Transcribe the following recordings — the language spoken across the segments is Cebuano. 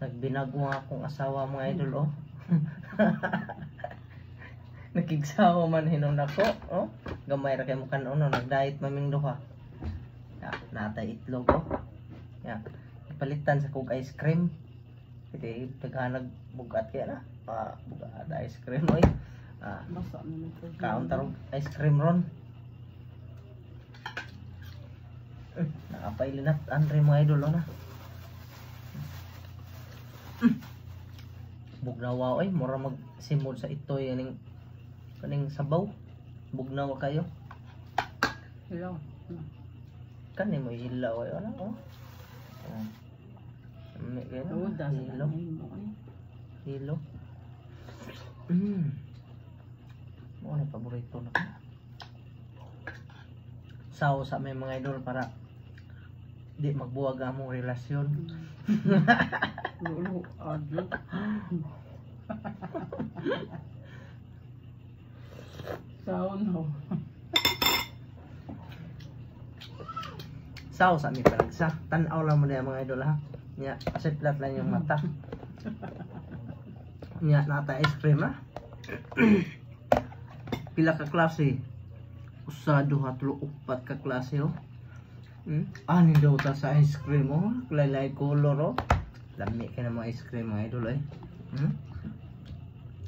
Nagbinago nga akong asawa, mga idol, oh. Nakigsawa man hinon ako, oh. Gamay ra kay mo kanon, no? Nag-diet maming duha. Ya, natay itlog, oh. Ya, palitan sa kog ice cream. Pwede daghanag bugat kaya na. Ah, bugat ice cream oy. Ah, kaon tarong ice cream ron. Nakapailinat Andre, mga idol, oh na. Bugnawa oy, mura magsimod sa itoy aning kaning sabaw. Bugnawa kayo. Hello. Kani mo hilaw oy, ano oh. May Hilo. Hilo. Mo na paborito na ko. Saw sa may mga idol para di magbuwag ang among relasyon. Lulo, adyo. Saw no. Saw sa mi palagsa. Tan-aw lang mo na mga idol ha. Nya, asiplat lang yung mata. Nya, nata ice cream ha. Pila ka klase? Usa, duha, tulo, upat ka klase oh. Ani daw ta sa ice cream oh. Laylay color oh. Lami kay na mga ice cream mga idol eh.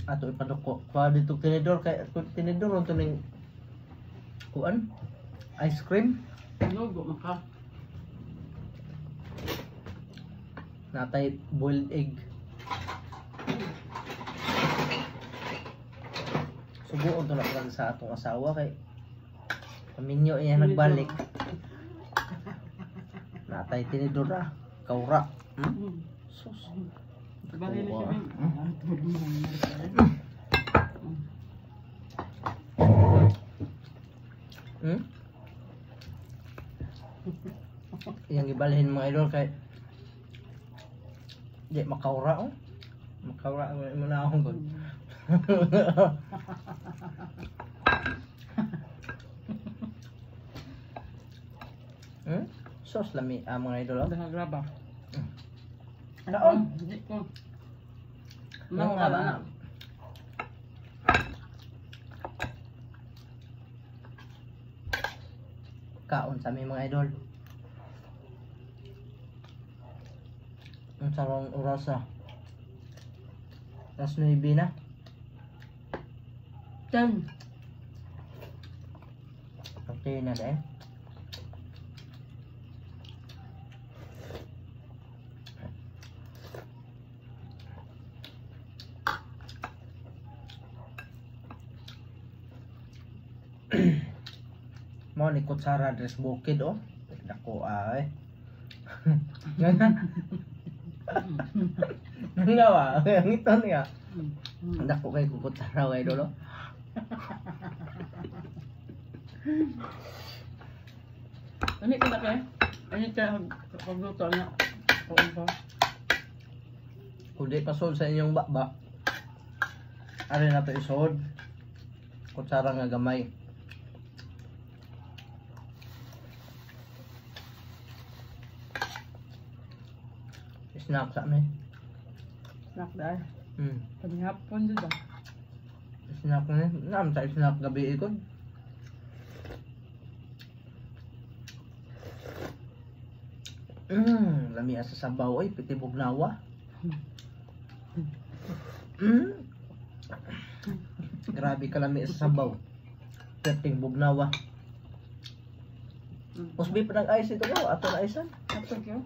Ato ipaduko. Pa dito tinidor kay tinidor unto ning kuan ice cream. Lugo maka. Natay boiled egg. Subuon to na lang sa atong asawa kay paminyo iya nagbalik. Natay tinidor ah. Kaura. Sus. Yang gibalhin mga idol kay di makaura oh. Makaura mo na akong gud. Sos lami ang mga idol oh. Graba. Kaon. Di ko. Mga ba? Kaon sa aming mga idol. Ang sarong oras ah. Alas 9 na. 10. Okay na dahil. Mo ni kutsara dress bukid oh. Dako ay. Nga ba? Ang ito niya. Dako kay kutsara way idol oh. Ano ka kay? Ano ka pagluto niya? Kuan ba? Kung di pasod sa inyong bakba, ari na to isod. Kutsara nga gamay. Snack sa amin. Snack dahil? Paghihapon dito ba? Snack na. Naam sa snack gabi ikon. Lami sa sabaw ay piti bugnawa. Grabe kalami sa sabaw. Piting bugnawa. Usbi pa ng ice ito ko. Ato na ice. Ato kyo?